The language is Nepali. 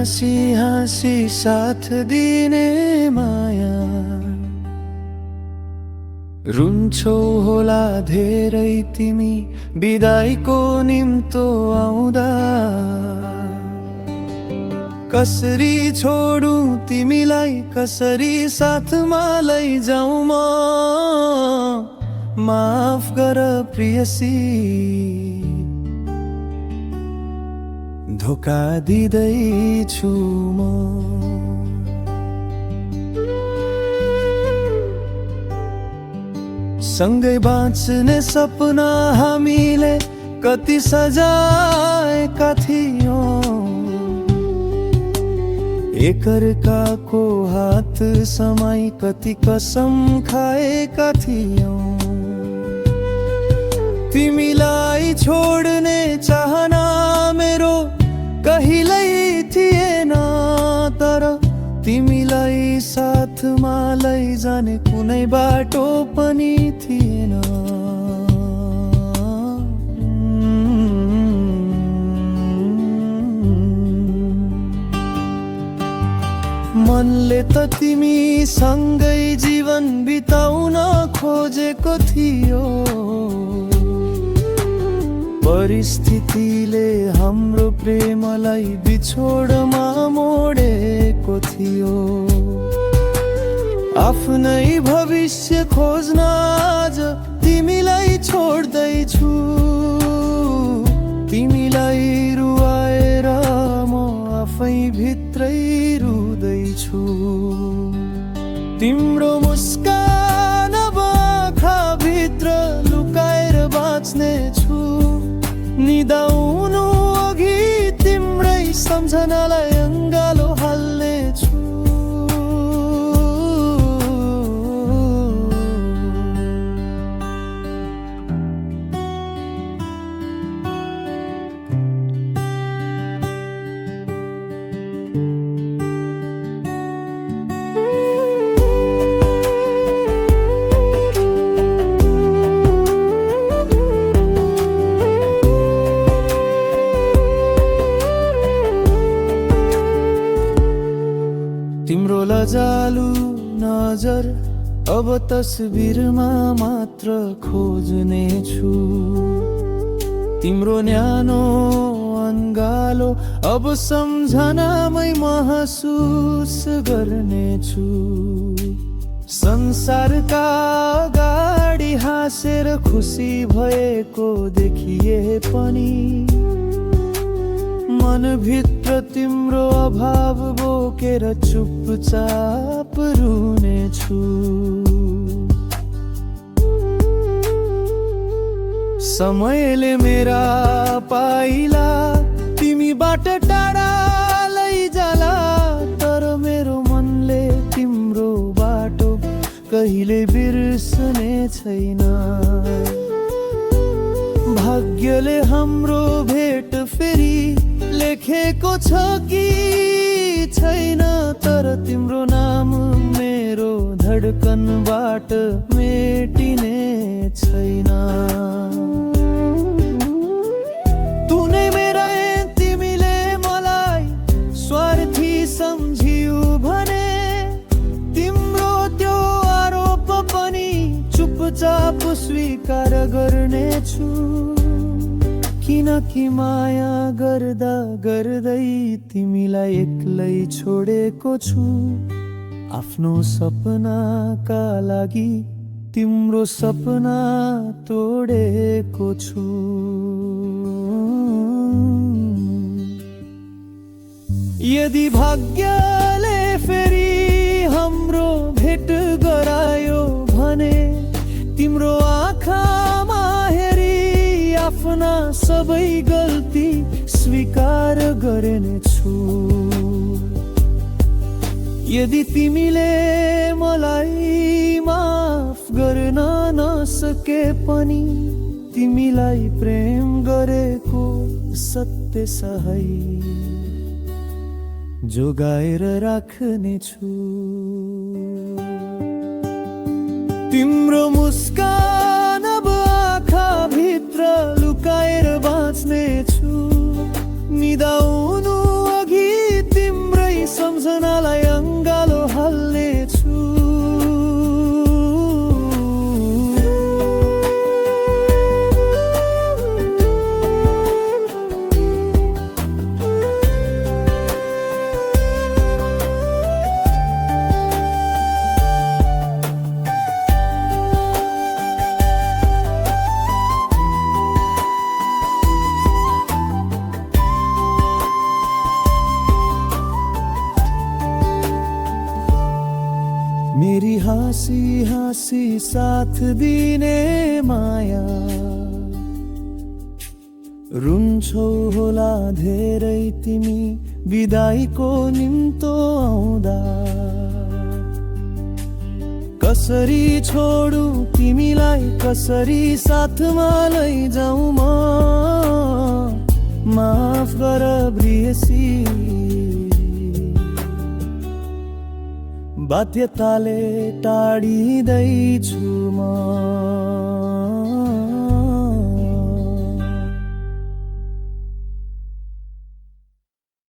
हाँसी हाँसी साथ दिने माया रुन्छौ होला धेरै तिमी बिदाईको निम्तो आउँदा कसरी छोडू तिमीलाई कसरी साथमा लैजाऊ म माफ गर प्रियसी धोका दिँदैछु म सँगै बाँच्ने सपना हामीले कति सजाएका थियौं एकअर्काको हात समाई कति कसम खाएका थियौं तिमीलाई छोड्ने चाहना मेरो कहिल्यै थिएन तर तिमीलाई साथमा लैजाने कुनै बाटो पनि थिएन मनले त तिमी सँगै जीवन बिताउन खोजेको थियो परिस्थितिले हाम्रो प्रेमलाई बिछोडमा मोडेको थियो आफ्नै भविष्य खोज्न आज तिमीलाई छोड्दैछु तिमीलाई रुवाएर म आफै भित्रै रुँदैछु तिम्रो मुस्कान अब आँखाभित्र लुकाएर बाँच्ने छु निदाउनु अघि तिम्रै सम्झनालाई अङ्गालो हाल्ने छु तिम्रो लजालु नजर अब तस्बिरमा मात्र खोज्ने छु तिम्रो न्यानो अङ्गालो अब सम्झनामै महसुस गर्ने छु संसारका अगाडि हाँसेर खुसी भएको देखिए पनि मनभित्र तिम्रो अभाव बोकेर चुपचाप रुने छु समयले मेरा पाइला तिमीबाट टाढा लैजाला तर मेरो मनले तिम्रो बाटो कहिले बिर्सने छैन भाग्यले हाम्रो भेट फेरि लेखेको छ कि छैन तर तिम्रो नाम मेरो धडकनबाट मेटिने छैन तु नै मेरा तिमीले मलाई स्वार्थी सम्झियौ भने तिम्रो त्यो आरोप पनि चुपचाप स्वीकार गर्नेछु किनकि माया गर्दा गर्दै तिमीलाई एक्लै छोडेको छु आफ्नो सपनाका लागि तिम्रो सपना तोडेको छु यदि भाग्यले फेरि हाम्रो भेट गरायो भने तिम्रो आँखामा हेरी आफ्ना सबै गल्ती स्वीकार गर्नेछु यदि तिमीले मलाई माफ गर्न नसके पनि तिमीलाई प्रेम गरेको सत्य सही जोगाएर राख्नेछु तिम्रो मुस्कान अब आँखाभित्र लुकाएर बाँच्नेछु निदाउनु अघि तिम्रो हाँसी हाँसी साथ दिने माया रुन्छौ होला धेरै तिमी बिदाईको निम्तो आउँदा कसरी छोडु तिमीलाई कसरी साथमा लैजाऊ म माफ गर प्रियसी बाध्यताले टाढिँदैछु म